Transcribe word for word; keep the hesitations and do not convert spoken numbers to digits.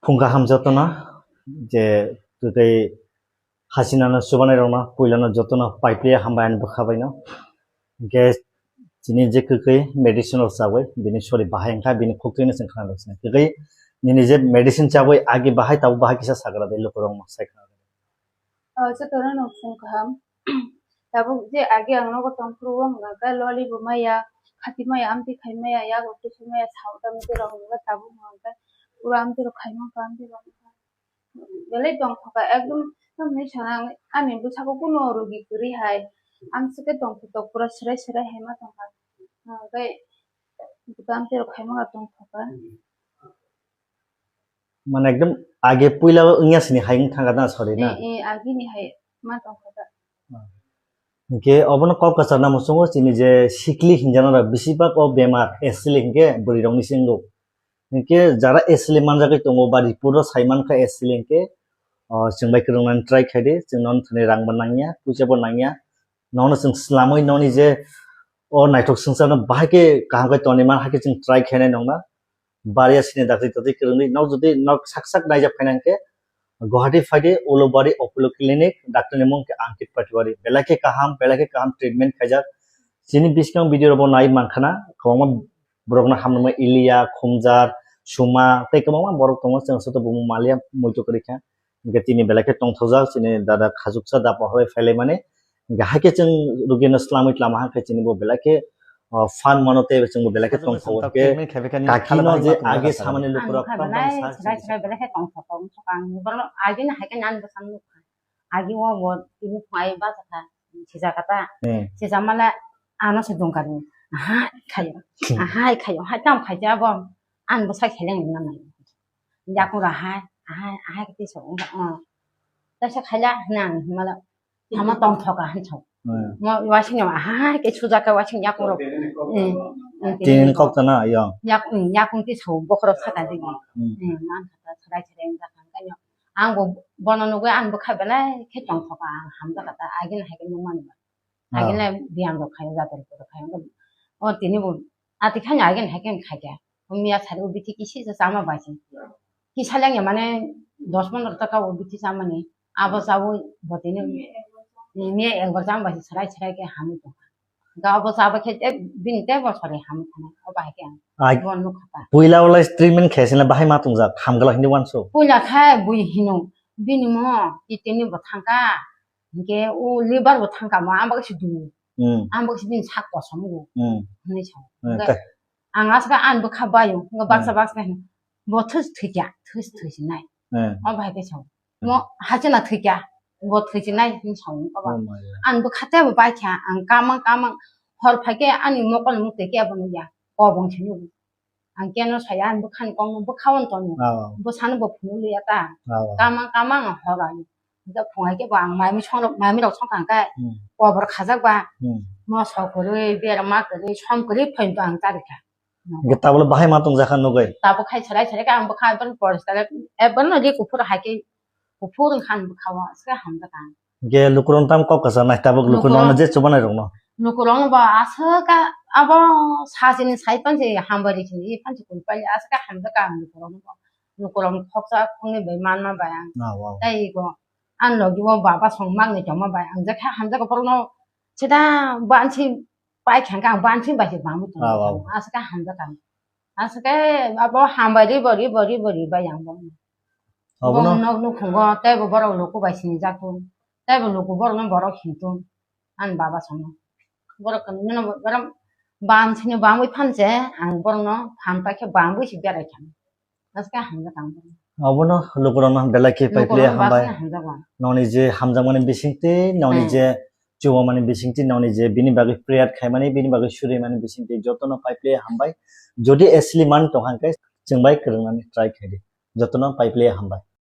Phung kaham jotono je kwtwi hasinano chubanai rokno puilano jotono paipli hambai ani bwkha baino. Hwnkhe chini je kwkwi medicine rok chawi bini sori bahai wngkha, bini khuktwino chwng khna rwkha. Kwkwi nini je medicine chawi agi bahai tabuk bahai kisa sagra de lukurok ma sai khna. O, jotono no phung kaham. Tabuk je agi ang nogo tongphuru o hwnka khe loli bo maya, khati maya, amtwi khai maya, yago twi khai maya, sao tamni twi rok hwnka tabuk hwnka khe ura amtwi rok khai mangkha, amtwi rok wngkha. Belai tongthoka, ekdom tamni sana ani bwsako kunu rugi kwrwi hai. Amswk khe tongthotok pura swrai swrai hai ma tongkha. Hwnka khe amtwi rok khai mangkha tongthoka. Mane ekdom age puila wngya sini hai wng thangkha na, sorry na. Eh, eh, agini hai ma tongkha da. Hinkhe obono kok kwchar na muchungo chini je sikli hinjana rok bisi bak o bemar asili hinkhe bwrwi rokni singo. Hinkhe jara asili manjagwi tongo ba report o sai mankha asili hinkhe, o, chwng bai kwrwng nani try khai di, chwng nono thani rang bo nangya, puisa bo nangya. Nono chwng slamwi noni je o naithok swngcharno bahai khe kaham khe toni man hai khe chwng try khainai nongna. Bariya sini dakti tati kwrwngwi nok jodi nok sak sak naijak phaina hinkhe Guwahati phaidi Ulubari Apollo Clinic, doctor ni mung khe Ankit Patiwari. Belai khe kaham, belai khe kaham treatment khaijak. Chini biskang video robo nai mankhana, kwbangma borokno hamrwma Iliya, Khumjar, Suma, tei kwbangma borok tongo, chwng soto bumung maliya muitu kwrwi kha. Hinkhe tini belai khe tongthokjak, chini dada khajuksa da pohorwi phailaimani. Hinkhe hai khe chwng rugino slamwi tlama hai khe chini bo belai khe, o, phan mano tei chwng bo belai khe tongthogo. Hinkhe kakino je age samani lukurok tamo tamo sa chini. Belai khe tongthok tong thok ang borok agini hai khe nan bwsang nukha. Agi o bo tini phungai bachakha, sijak kha ta. Hmm. Sijak male ano se dungkar ni. Ahai khayo. Hmm. Ahai khayo. Hai tam khai ja bo. An bo sai kheleng ni namai. Yakung ra hai. Ahai, ahai kati so. Oh. Ta sa khaila nang mala. Ama tong thoka han so. Hmm. Mo wasing no ahai ke sujak ka wasing yakung ro. Hmm. Hmm, tini kok ta na yo. Yak, hmm, yakung ti so bokhorok saka digi. Hmm. Hmm, man kata sarai sarai jakang kanyo. Ang bo bono nugwi ang bwkha belai khe tongthoka, ang hamjakha ta, agini hai khe nukmani ba. Ah. Agini biyang rok khaio, jatari rok khaio. O tini bo ati khani agini hai khe khaikha. O miya sari o bithi kisi se chama bai se. Kisa lengya mane dos pondro taka o bithi chamani. Abo chawi bo tini miya ekbar chama bai se, sarai sarai khe hamwi tongkha. Ga bo chaba khe te bini te bosori ham thana o bai khe ang. Ai, bon nukha ta. Puila wala treatment khe sila bahai ma tungjak, hamgala hindi wanso. Puila khe bui hino bini mo kitini bo thangka. Hinkhe o liver bo thangka mo, ambak si du. Hmm. Ambak si bini sak kosom go. Hmm. Hinwi sa. Hmm, ang aswk ang bwkha baio, baksa baksa hino. Bo thus thwikya, thus thwisinai. Hmm. O bai khe sa. Mo hachana thwikya, bo thwisinai hin song ko ba. Oh my God. Ang bwkha tei bo bai kha, ang kamang kamang hor phai khe ani mokol muk tei khe bo nukya. Kobong se nugo. Ang keno saya ang bwkhani kok no bwkha on tono. Oh. Bwsano bo phunuk liya ta. Oh. Kamang kamang hor ani. Da phungai khe bo ang mai mi song mai mi rok song kang kai. Hmm. Kobor khajak ba. Hmm. Mo sok kwrwi, berma kwrwi, som kwrwi phain to ang ta rikha. Hingke tabole bahai ma tongjakha nugui. Tabuk hai serai serai khe ang bwkha ekdom poriskar, ekdom ri kuphur hai khe kuphur wngkha ang bwkha o, aswk hamjakha ang. Hingke lukurok tamo kok kwchar nai tabuk lukurok no je chubanai rok no. Lukurok no bo aswk khe abo sachini sai pansi hambai ri sini, i pansi kuri pali aswk khe hamjakha ang lukurok no. Lukurok no khoksa khoknwi bai manma bai ang. Ah, wow. Tei go ang logi o baba song mangni tongma bai ang je khe hamjakha borok no sida bansi pai kha ang bansi bai se bangwi tong. Ah, wow. Aswk khe hamjakha ang. Aswk khe abo hambai ri bo, ri bo, ri bo, ri bai ang bo. Obono. Bo nok nukhungo tei bo borok luku bai sini jak tong. Tei bo luku borok no borok hin tong. Ani baba song no. Borok no borok bam sini bangwi phan je ang borok no phan pai khe bangwi si berai kha. Aswk khe hamjakha ang borok no. Obono lukurok no belai khe pai pli hambai. Lukurok no hambai. Noni je hamjakmani bisingtwi, noni je chubamani bisingtwi noni je bini bagwi prayer khaimani, bini bagwi surimani bisingtwi jotono pai pli hambai. Jodi asli man tong hangkhe chwng bai kwrwngnani try khaidi. Jotono pai pli hambai.